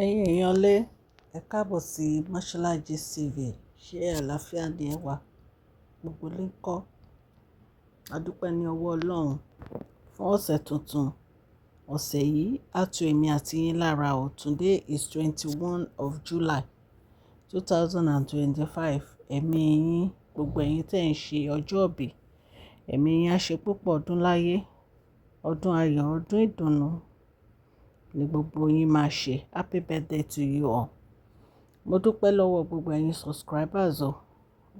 Ẹ̀yin èèyàn lé, ẹ káàbọ̀ sí Mashola Gist TV. Ṣé àlàáfíà ni ẹ wà? Gbogbo lè ń kọ́. A dúpẹ́ ní ọwọ́ Ọlọ́run fún ọ̀sẹ̀ tuntun. Ọ̀sẹ̀ yìí á tu èmi àti yín lára o. Today is 21 of July 2025. Ẹ̀mí yín, gbogbo ẹ̀yin tí ẹ̀ ń ṣe ọjọ́ ìbí, ẹ̀mí yín á ṣe púpọ̀ ọdún láyé, ọdún ayọ̀, ọdún ìdùnnú ní gbogbo yín máa ṣe. Happy birthday to you all. Mo dúpẹ́ lọ́wọ́ gbogbo ẹ̀yin subscribers o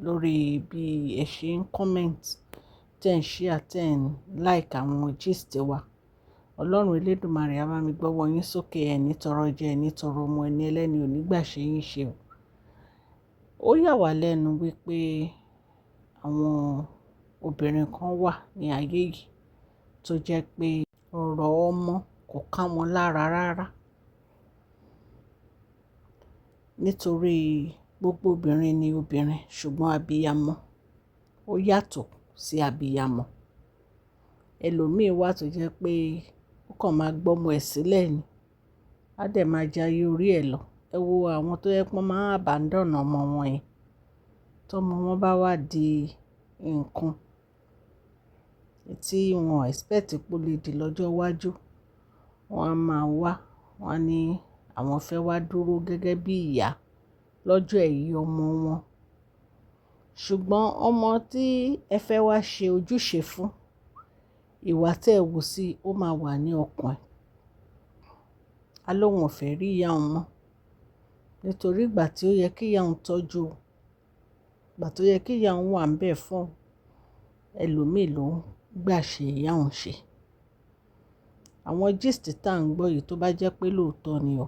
lórí bí ẹ ṣe ń comment, tẹ́ ń share, tẹ́ ń like àwọn gist wa. Ọlọ́run Elédùmarè á bá mi gbọ́wọ́ yín sókè, ẹ ní tọrọ jẹ, ẹ ní tọrọ ọmọ, ẹni ẹlẹ́ni ò ní gbà ṣe yín ṣe o. Ó yà wá lẹ́nu wípé àwọn obìnrin kan wà ní ayé yìí tó jẹ́ pé ọ̀rọ̀ ọmọ kò ká wọn lára rárá. Nítorí gbogbo obìnrin ni obìnrin, ṣùgbọ́n abiyamọ ó yàtọ̀ sí abiyamọ. Ẹlòmíì wà tó jẹ́ pé ó kàn máa gbọ́mọ ẹ̀ sílẹ̀ ni, á dẹ̀ máa jayé orí ẹ̀ lọ. Ẹ wo àwọn tó jẹ́ pé wọ́n máa abandon ọmọ wọn yẹn. Tí ọmọ wọn bá wá di nǹkan tí wọ́n expect pé ó lè di lọ́jọ́ iwájú, wọ́n á máa wá, wọ́n á ní àwọn fẹ́ wá dúró gẹ́gẹ́ bí ìyá lọ́jọ́ ẹ̀yẹ ọmọ wọn. Ṣùgbọ́n ọmọ tí ẹ fẹ́ wá ṣe ojúṣe fún, ìwà tí ẹ wù sí ó máa wà ní ọkàn ẹ̀. A lóun ò fẹ́ rí ìyá òun mọ́. Nítorí ìgbà tí ó yẹ kí ìyá òun tọ́jú, ìgbà tó yẹ kí ìyá òun wà níbẹ̀ fún, ẹlòmíì ló ń gbà ṣe ìyá òun ṣe. Àwọn gist tí à ń gbọ́ yìí tó bá jẹ́ pé lóòótọ́ ni o,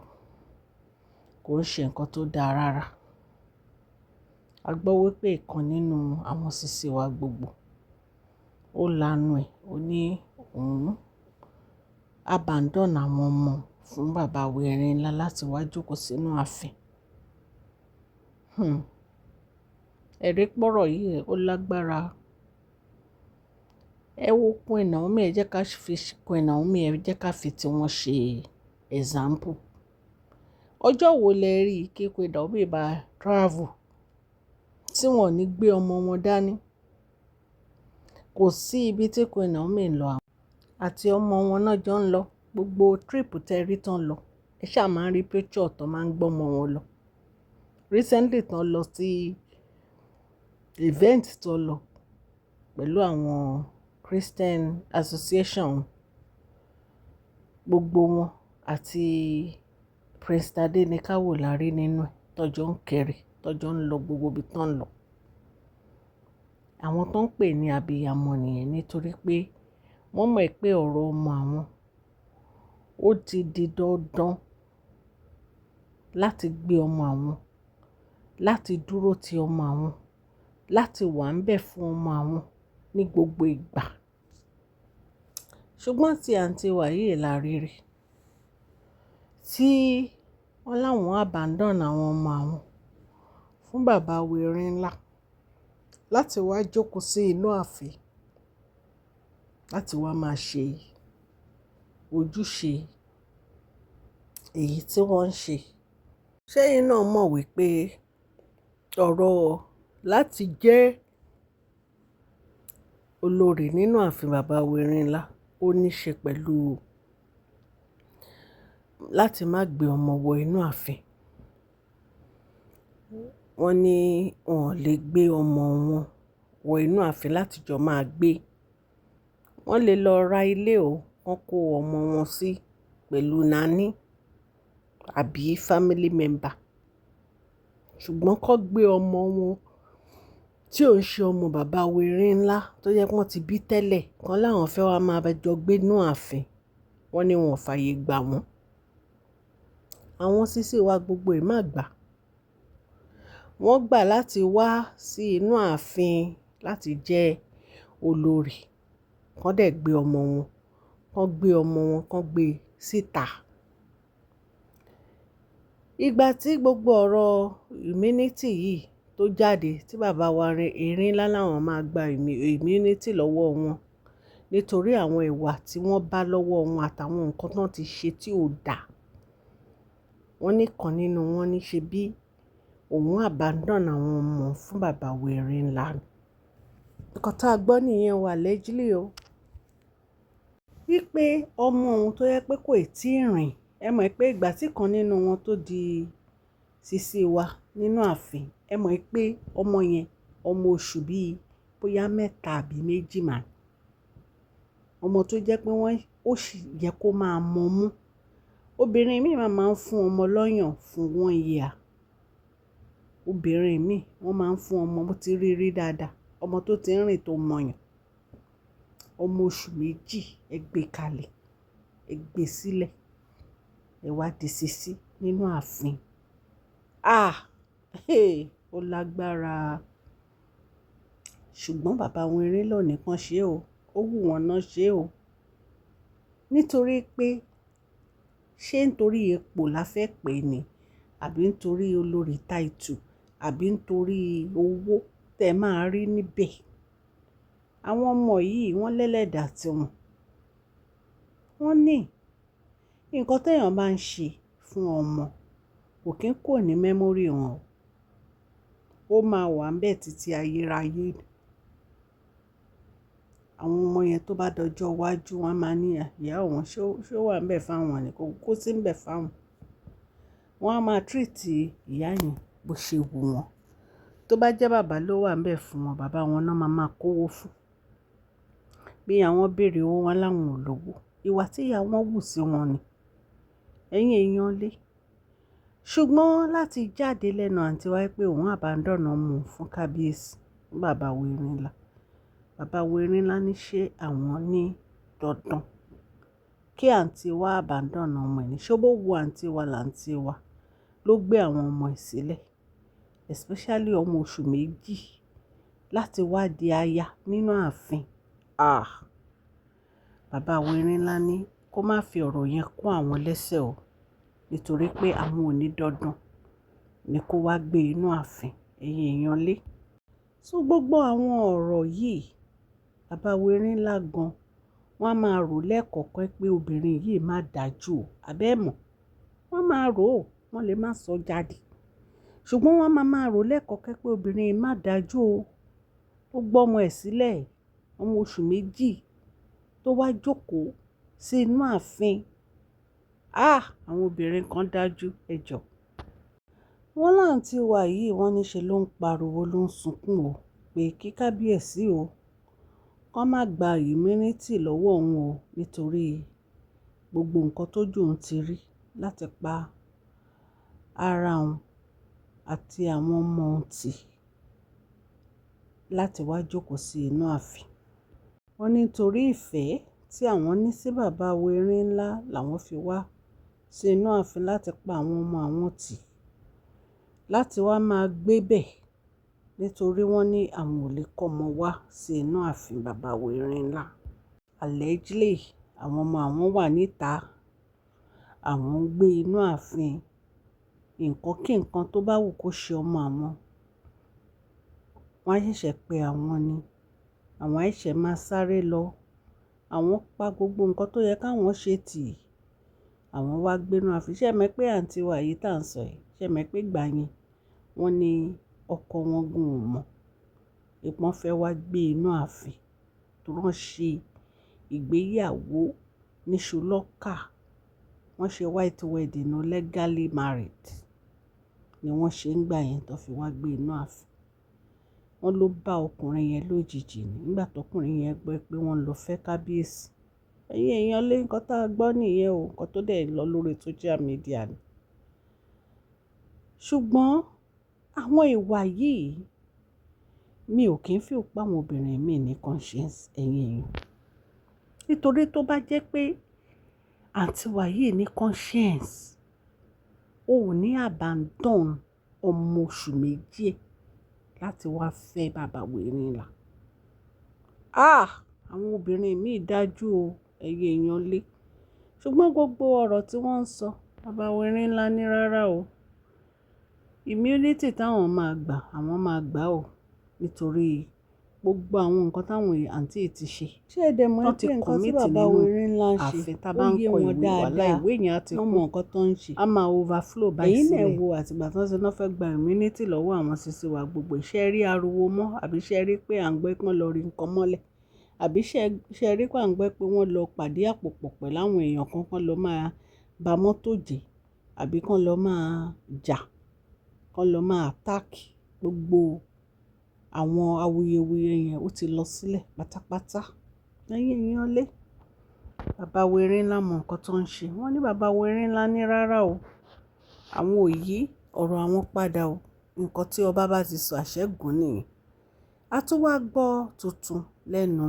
kò ń ṣe nǹkan tó dáa rárá. A gbọ́ wípé ìkan nínú àwọn sisi wa gbogbo, ó lanu ẹ̀, ó ní òun abandon àwọn ọmọ fún bàbá wa Erinla láti wá jókòó sínú ààfin. Ẹ̀rí pọ̀rọ̀ yìí ó lágbára. Ẹ wo Queen Naomi, ẹ jẹ́ ká fi Queen Naomi, ẹ jẹ́ ká fi tí wọ́n ṣe example. Ọjọ́ wo lẹ rí kí Queen Naomi bá travel tí wọ́n ò ní gbé ọmọ wọn dání? Kò sí ibi tí Queen Naomi ń lọ àti ọmọ wọn náà jọ ń lọ. Gbogbo trip tẹ rí tán lọ, ẹ ṣá máa ń rí picture tó máa ń gbé ọmọ wọn lọ. Recently tán lọ sí event tó lọ pẹ̀lú àwọn Christian Association, gbogbo wọn àti Prince Tadenikawo la rí nínú ẹ̀, tọ́jọ́ ń kiri, tọ́jọ́ ń lọ gbogbo ibi tó ń lọ. Àwọn tó ń pè ní abiyamọ nìyẹn, nítorí pé wọ́n mọ̀ pé ọ̀rọ̀ ọmọ àwọn ó ti di dandan láti gbé ọmọ àwọn, láti dúró ti ọmọ àwọn, láti wà níbẹ̀ fún ọmọ àwọn ní gbogbo ìgbà. Ṣùgbọ́n tí àǹtí wa yìí la rí rí, tí wọ́n láwọn abandon àwọn ọmọ àwọn fún bàbá wa Erinla láti wá jókòó sí inú ààfin, láti wá máa ṣe ojúṣe èyí tí wọ́n ń ṣe. Ṣé ẹ̀yin náà mọ̀ wípé ọ̀rọ̀ láti jẹ́ olórí nínú ààfin bàbá wa Erinla ó ní ṣe pẹ̀lú láti má gbé ọmọ wọ inú ààfin. Wọ́n ní wọ́n ò lè gbé ọmọ wọn wọ inú ààfin láti jọ máa gbé. Wọ́n lè lọ ra ilé o, wọ́n kó ọmọ wọn sí pẹ̀lú nanny àbí family member. Ṣùgbọ́n kó gbé ọmọ wọn tí ò ń ṣe ọmọ bàbá wa Erinla tó jẹ́ pé wọ́n ti bí tẹ́lẹ̀, kan láwọn fẹ́ wá máa jọ gbé inú ààfin, wọ́n ní wọn ò fààyè gbà wọ́n. Àwọn sisi wa gbogbo ì má gbà. Wọ́n gbà láti wá sí inú ààfin láti jẹ́ olórí, kó dẹ̀ gbé ọmọ wọn, kó gbé ọmọ wọn, kó gbé síta. Ìgbà tí gbogbo ọ̀rọ̀ immunity yìí tó jáde, tí bàbá wa Erinla láwọn máa gba immunity lọ́wọ́ wọn nítorí àwọn ìwà tí wọ́n bá lọ́wọ́ wọn àtàwọn nǹkan tó ti ṣe tí ò da. Wọ́n ní kan nínú wọn ní ṣe bí òun abandon àwọn ọmọ fún bàbá wèrè ńlá ni. Nǹkan tá a gbọ́ nìyẹn o, allegedly o. Wípé ọmọ òun tó yẹ pé kò ì tí ì rìn. Ẹ mọ̀ pé ìgbà tí kan nínú wọn tó di sisi wa nínú ààfin, ẹ mọ̀ pé ọmọ yẹn, ọmọ oṣù bí bóyá 3 àbí 2 mà. Ọmọ tó jẹ́ pé wọ́n ó sì yẹ kó máa mọmú. Obìnrin mìí máa ń fún ọmọ lọ́yàn fún one year. Obìnrin mìí wọ́n máa ń fún ọmọ, mo ti rí rí dáadáa. Ọmọ tó ti ń rìn tó mọyàn. Ọmọ oṣù 2 ẹ gbé kalẹ̀, ẹ gbé sílẹ̀, ẹ wá di sisi nínú ààfin. Ah! Hey! Ó lágbára. Ṣùgbọ́n bàbá Wèrè ló ní kan ṣe o. Ó wù wọ́n náà ṣe o. Nítorí pé ṣé nítorí epo la fẹ́ pè ní àbí nítorí olórí title àbí nítorí owó tẹ máa rí níbẹ̀. Àwọn ọmọ yìí wọ́n lẹ́lẹ̀dà tiwọn. Wọ́n ní nǹkan tí èèyàn bá ń ṣe fún ọmọ kò kín kúrò ní memory wọn o. Ó máa wà níbẹ̀ títí ayérayé. Àwọn ọmọ yẹn tó bá dọjọ́ iwájú, wọ́n á máa ní, ìyá wọn ṣé ó wà níbẹ̀ fún àwọn ni? Kò kú sí níbẹ̀ fún àwọn. Wọ́n á máa treat ìyá yẹn bó ṣe wù wọ́n. Tó bá jẹ́ bàbá ló wà níbẹ̀ fún wọn, bàbá wọn náà máa máa kó owó fún. Bí àwọn béèrè owó wọn láwọn ò lówó. Ìwà tí ìyá wọn wù sí wọn ni. Ẹ̀yin èèyàn lé. Ṣùgbọ́n láti jáde lẹ́nu àǹtí wa pé òun abandon ọmọ òun fún kábíyèsí, fún bàbá wèrè ńlá. Bàbá wèrè ńlá ní ṣé àwọn ní dandan kí àǹtí wa abandon ọmọ ẹ̀ ní. Ṣé bó wu àǹtí wa làǹtí wa ló gbé àwọn ọmọ ẹ̀ sílẹ̀, especially ọmọ oṣù 2 láti wá di aya nínú ààfin. Ah! Bàbá wèrè ńlá ní kó má fi ọ̀rọ̀ yẹn kó àwọn lẹ́sẹ̀ o. Nítorí pé àwọn ò ní dandan ní kó wá gbé inú ààfin. Ẹ̀yin èèyàn lé. So gbogbo àwọn ọ̀rọ̀ yìí, bàbá wèrè ńlá gan, wọ́n á máa rò lẹ́ẹ̀kọ̀ọ̀kan pé obìnrin yìí má dájú o. Àbí ẹ mọ̀? Wọ́n máa rò ó, wọ́n lè má sọ jáde. Ṣùgbọ́n wọ́n máa máa rò lẹ́ẹ̀kọ̀ọ̀kan pé obìnrin yìí má dájú o. Ó gbé ọmọ ẹ̀ sílẹ̀, ọmọ oṣù 2 tó wá jókòó sí inú ààfin. Ah! Àwọn obìnrin kan dájú, ẹ jọ. Wọ́n láǹtí wa yìí wọ́n ní ṣe ló ń pariwo ló ń sunkún o pé kí kábíyèsí o, kó má gba immunity lọ́wọ́ òun o nítorí gbogbo nǹkan tó jù òun ti rí láti pa ara òun àti àwọn ọmọ òun tì láti wá jókòó sí inú ààfin. Wọ́n ní nítorí ìfẹ́ tí àwọn ní sí bàbá wèrè ńlá làwọn fi wá sí inú ààfin láti pa àwọn ọmọ àwọn tì, láti wá máa gbé bẹ̀ nítorí wọ́n ní àwọn ò lè kó ọmọ wá sí inú ààfin bàbá wèrè ńlá. Allegedly, àwọn ọmọ àwọn wà níta, àwọn ń gbé inú ààfin. Nǹkan kí nǹkan tó bá wù kó ṣe ọmọ àwọn, wọ́n á ṣẹ̀ṣẹ̀ pe àwọn ni. Àwọn á ṣẹ̀ máa sáré lọ. Àwọn pa gbogbo nǹkan tó yẹ káwọn ṣe tì. Àwọn wá gbé inú ààfin. Ṣé ẹ mọ̀ pé àǹtí wa yìí tí à ń sọ yìí, ṣé ẹ mọ̀ pé ìgbà yẹn wọ́n ní ọkọ wọn gùn ò mọ̀. Ìpọ́n fẹ́ wá gbé inú ààfin tó wọ́n ṣe ìgbéyàwó ní ṣùlọ́kà. Wọ́n ṣe white wedding, no legally married ni wọ́n ṣe nígbà yẹn tó fi wá gbé inú ààfin. Wọ́n ló bá ọkùnrin yẹn lójijì nígbà tó ọkùnrin yẹn gbọ́ pé wọ́n lọ fẹ́ kábíyèsí. Ẹ̀yin èèyàn lé, nǹkan tá a gbọ́ nìyẹn o, nǹkan tó dẹ̀ lọ lórí social media ni. Ṣùgbọ́n àwọn ìwà yìí mi ò kí ń feel pé àwọn obìnrin mi ní conscience, ẹ̀yin èèyàn. Nítorí tó bá jẹ́ pé àǹtí wa yìí ní conscience, ó ò ní abandon ọmọ oṣù 2 láti wá fẹ́ bàbá wèrè ńlá. Ah! Àwọn obìnrin míì dájú o, ẹ̀yin èèyàn lé. Ṣùgbọ́n gbogbo ọ̀rọ̀ tí wọ́n ń sọ, bàbá wèrè ńlá ní rárá o. Immunity táwọn máa gbà, àwọn máa gbà o. Nítorí Gbogbo àwọn nǹkan táwọn àǹtí yìí ti ṣe, Ṣé ẹ dẹ̀ mọ̀ tán pé ti nǹkan tí commit bàbá nínú Erinla ń ṣe, ààfin, tá ó bá ń yé kọ wọn ìwé, wàhálà dáadáa. ìwé yẹn á ti Wọ́n kún. mọ nǹkan tó ń ṣe. A máa overflow báyìí Ẹ̀yin náà sílẹ̀. wo Àtìgbà tí wọ́n ti náà fẹ́ gba immunity lọ́wọ́ àwọn sisi wa gbogbo, ṣé ẹ rí ariwo mọ́? Àbí ṣé ẹ rí pé à ń gbọ́ pé wọ́n lọ rí nǹkan mọ́lẹ̀? Àbí ṣé ẹ rí pé à ń gbọ́ pé wọ́n lọ pàdé àpò pọ̀ pẹ̀lú àwọn èèyàn kan kan lọ máa ba mọ́tò jẹ́, àbí kán lọ máa jà, kán lọ máa attack? Gbogbo àwọn awuyewuye yẹn, ó ti lọ sílẹ̀ pátápátá. Ẹ̀yin èèyàn lé, bàbá wa Erinla mọ nǹkan tó ń ṣe. Wọ́n ní bàbá wa Erinla ní rárá o, àwọn ò yí ọ̀rọ̀ àwọn padà o. Nǹkan tí ọba bá ti sọ, àṣẹ́gun nìyẹn. A tún wá gbọ́ tuntun lẹ́nu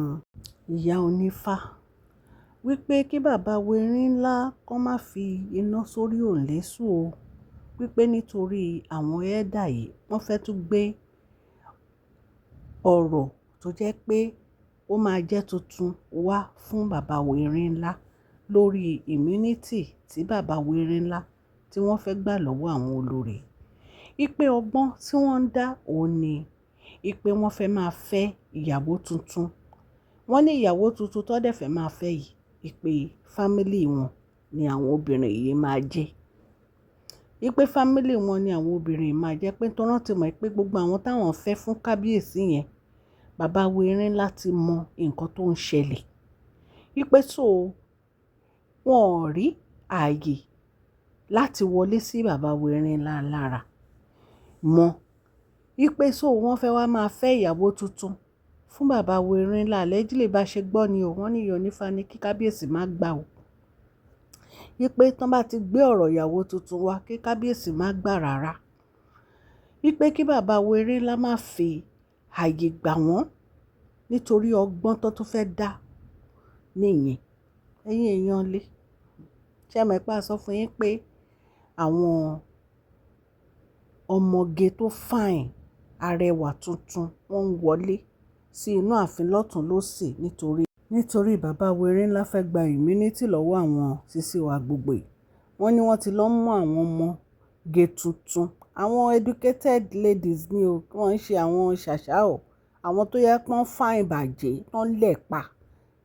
ìyá onífá wípé kí bàbá wa Erinla kó má fi iná sórí òrùlé sùn o, wípé nítorí àwọn elder yìí, wọ́n fẹ́ tún gbé ọ̀rọ̀ tó jẹ́ pé ó máa jẹ́ tuntun wá fún bàbá wa Erinla lórí immunity tí bàbá wa Erinla tí wọ́n fẹ́ gbà lọ́wọ́ àwọn olórí. Wípé ọgbọ́n tí wọ́n ń dá òun ni wípé wọ́n fẹ́ máa fẹ́ ìyàwó tuntun. Wọ́n ní ìyàwó tuntun tó dẹ̀ fẹ́ máa fẹ́ yìí, wípé family wọn ni àwọn obìnrin yìí máa jẹ́. Wípé family wọn ni àwọn obìnrin yìí máa jẹ́, pé torí wọ́n ti mọ̀ pé gbogbo àwọn táwọn fẹ́ fún kábíyèsí yẹn, bàbá wa Erinla ti mọ nǹkan tó ń ṣẹlẹ̀. Wípé so wọn ò rí ààyè láti wọlé sí bàbá wa Erinla lára mọ́. Wípé so wọ́n fẹ́ wá máa fẹ́ ìyàwó tuntun fún bàbá wa Erinla. Allegedly, bá ṣe gbọ́ ni o. Wọ́n ní ìyá onífá ní kí kábíyèsí má gbà o. Wípé tí wọ́n bá ti gbé ọ̀rọ̀ ìyàwó tuntun wá, kí kábíyèsí má gbà rárá. Wípé kí bàbá wa Erinla má fi ààyè gbà wọ́n nítorí ọgbọ́n tó tún fẹ́ dá nìyẹn. Ẹ̀yin èèyàn lé, ṣé ẹ mọ̀ pé a sọ fún yín pé àwọn ọmọge tó fine, arẹwà tuntun, wọ́n ń wọlé sí inú ààfin lọ́tùn lósì nítorí bàbá wa Erinla fẹ́ gba immunity lọ́wọ́ àwọn sisi wa gbogbo yìí. Wọ́n ní wọ́n ti lọ mú àwọn ọmọge tuntun, àwọn educated ladies ni o, wọ́n ń ṣe àwọn ṣàṣà o, àwọn tó yẹ pé wọ́n fine bàjẹ́, tán lẹ̀ pa.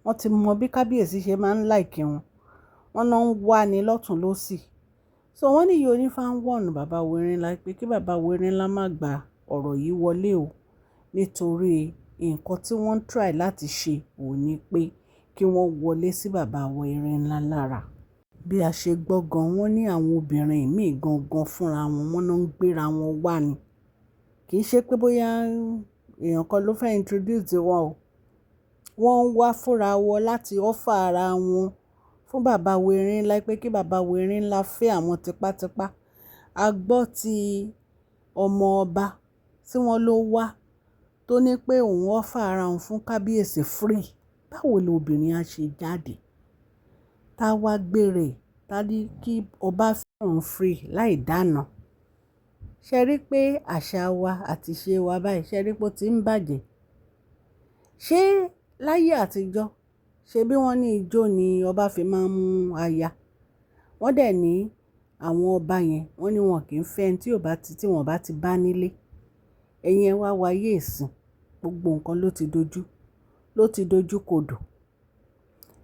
Wọ́n ti mọ bí kábíyèsí ṣe máa ń like wọn. Wọ́n náà ń wá ní lọ́tùn lósì. So wọ́n ní ìyá onífá ń warn bàbá wa Erinla pé kí bàbá wa Erinla má gba ọ̀rọ̀ yìí wọlé o, nítorí nǹkan tí wọ́n ń try láti ṣe òun ni pé kí wọ́n wọlé sí bàbá wa Erinla lára. Bí a ṣe gbọ́ gan, wọ́n ní àwọn obìnrin míì gangan fúnra wọn, wọ́n náà ń gbéra wọn wá ni. Kì í ṣe pé bóyá èèyàn kan ló fẹ́ introduce wọn o. Wọ́n ń wá fúnra wọn láti offer ara wọn fún bàbá wa Erinla pé kí bàbá wa Erinla fẹ́ àwọn tipátipá. A gbọ́ tí ọmọ ọba tí wọ́n ló wá tó ní pé òun offer ara òun fún kábíyèsí free. Báwo ni obìnrin á ṣe jáde? Tá wá gbére, tá ní kí ọba fẹ́ òun free láì dáná. Ṣé rí pé àṣà wa àti ìṣe wa báyìí, ṣé rí pé ó ti ń bàjẹ́? Ṣé láyé àtijọ́, ṣé bí wọ́n ní ijó ni ọba fi máa ń mú aya? Wọ́n dẹ̀ ní àwọn ọba yẹn, wọ́n ní wọn kì í fẹ́ ẹni tí ò bá ti, tí wọ́n bá ti bá nílé. Ẹ̀yin ẹ wá wo ayé ìsìn, gbogbo nǹkan ló ti dojú kodò.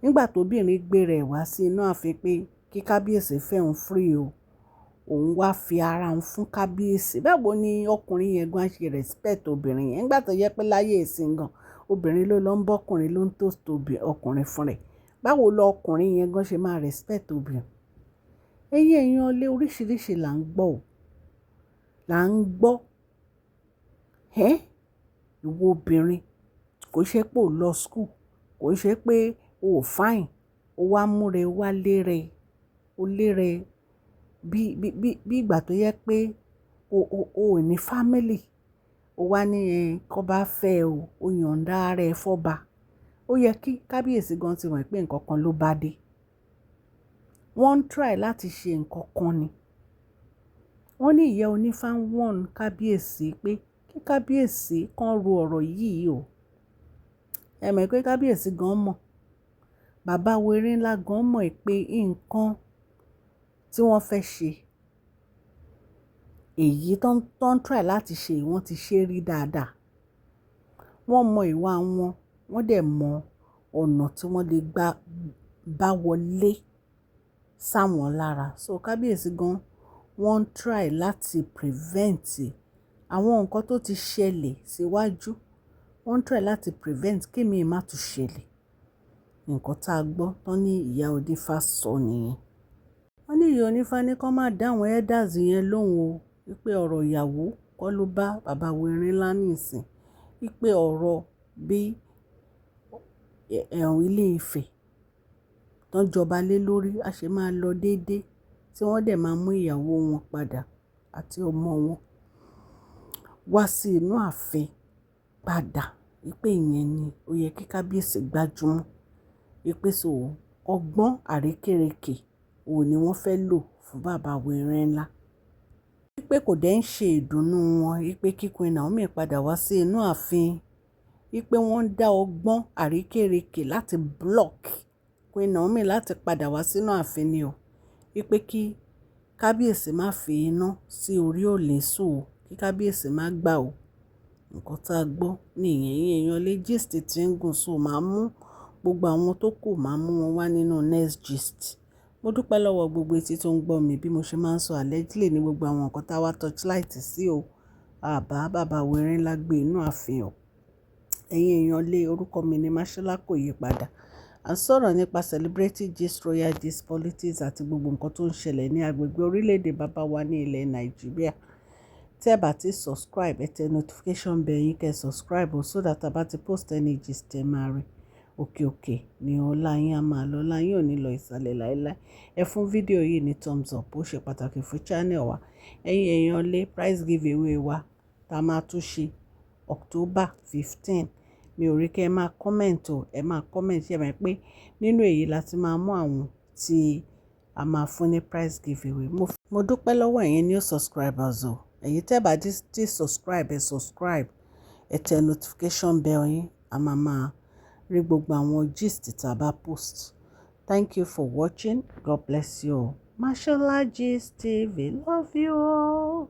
Nígbà tó obìnrin gbé rẹ̀ wá sí inú ààfin pé kí kábíyèsí fẹ́ òun free o, òun wá fi ara òun fún kábíyèsí. Báwo ni ọkùnrin yẹn gan ṣe respect obìnrin yẹn? Nígbà tó jẹ́ pé láyé ìsìn gan, obìnrin ló lọ ń bọ́ ọkùnrin, ló ń toast ọkùnrin fún rẹ̀. Báwo lọ ọkùnrin yẹn gan ṣe máa respect obìnrin? Ẹ̀yin èèyàn lé, oríṣìíríṣìí là ń gbọ́ o. Là ń gbọ́. Ẹ́, ìwọ obìnrin, kò ṣe pé o lọ school, kò ṣe pé o ò fine, o wá múra, o wá lére, o lére bí ìgbà tó yẹ pé o ò ní family. O wá ní ẹ kó bá fẹ́ o, o yọ̀ǹda ara ẹ fọ́ba. Ó yẹ kí kábíyèsí gan tí mọ̀ pé nǹkan kan ló bá dé. Wọ́n ń try láti ṣe nǹkan kan ni. Wọ́n ní ìyá onífá ń warn kábíyèsí pé kí kábíyèsí kan ro ọ̀rọ̀ yìí o. Ẹ mọ̀ pé kábíyèsí gan mọ̀. Bàbá wa Erinla gan mọ̀ pé nǹkan tí wọ́n fẹ́ ṣe, èyí tó ń try láti ṣe, wọ́n ti ṣe rí dáadáa. Wọ́n mọ ìwà wọn, wọ́n dẹ̀ mọ ọ̀nà tí wọ́n lè gbà bá wọlé sáwọn lára. So kábíyèsí gan, wọ́n ń try láti prevent àwọn nǹkan tó ti ṣẹlẹ̀ síwájú. Wọ́n ń try láti prevent kí ìmíì má tún ṣẹlẹ̀. Nǹkan tá a gbọ́ tán ní ìyá onífá sọ nìyẹn. Wọ́n ní ìyá onífá ní kí wọ́n má dá àwọn elders yẹn lóhùn o. Wípé ọ̀rọ̀ ìyàwó kọ́ ló bá bàbá Erinla nísìn. Wípé ọ̀rọ̀ bí ẹ̀hún ilé Ifẹ̀ tó ń jọba lé lórí, a ṣe máa lọ dédé tí wọ́n dẹ̀ máa mú ìyàwó wọn padà àti ọmọ wọn wá sí inú ààfin padà. Wípé ìyẹn ni ó yẹ kí kábíyèsí gbájúmọ́. Wípé so ọgbọ́n àrékérekè òun ni wọ́n fẹ́ lò fún bàbá Erinla. Wípé kò dẹ̀ ń ṣe ìdùnnú wọn wípé kí Queen Naomi padà wá sí inú ààfin. Wípé wọ́n ń dá ọgbọ́n àrékérekè láti block Queen Naomi láti padà wá sínú ààfin ni o. Wípé kí kábíyèsí má fi iná sí orí òrùlé sùn o, kí kábíyèsí má gbà o. Nǹkan tá a gbọ́ nìyẹn. Ẹ̀yin èèyàn lé, gist tí ń gùn, so máa mú gbogbo àwọn tó kù, máa mú wọn wá nínú next gist. Mo dúpẹ́ lọ́wọ́ gbogbo etí tó ń gbọ́ mi. Bí mo ṣe máa ń sọ, allegedly ní gbogbo àwọn nǹkan táa wá torchlight sí o. Àbá bàbá Erinla gbé inú ààfin o. Ẹ̀yin èèyàn lé, orúkọ mi ni Mashola, kò yí padà. À ń sọ̀rọ̀ nípa celebrity gist, royal gist, politics àti gbogbo nǹkan tó ń ṣẹlẹ̀ ní agbègbè orílẹ̀-èdè bàbá wa ní ilẹ̀ Nàìjíríà. Tí ẹ bá ti subscribe, ẹ tẹ notification bell yín kẹ́ subscribe o, so that a bá ti post any gist, ẹ máa rí. Òkè òkè ni ọlá yín á máa lọ, ọlá yín ò ní lọ ìsàlẹ̀ láíláí. Ẹ fún fídíò yìí ní thumbs up, ó ṣe pàtàkì fún channel wa. Ẹ̀yin èèyàn lé, prize giveaway wa tá a máa tún ṣe October 15. Mi ò rí kí ẹ máa comment o, ẹ máa comment. Ṣé ẹ mọ̀ pé nínú èyí la ti máa mú àwọn tí a máa fún ní prize giveaway. Mo dúpẹ́ lọ́wọ́ ẹ̀yin new subscribers o. Ẹ̀yin tẹ́ bá ti subscribe, ẹ subscribe, ẹ tẹ notification bell yín, a máa máa rí gbogbo àwọn gist tí a bá post. Thank you for watching. God bless you all. Mashola Gist TV. Love you all.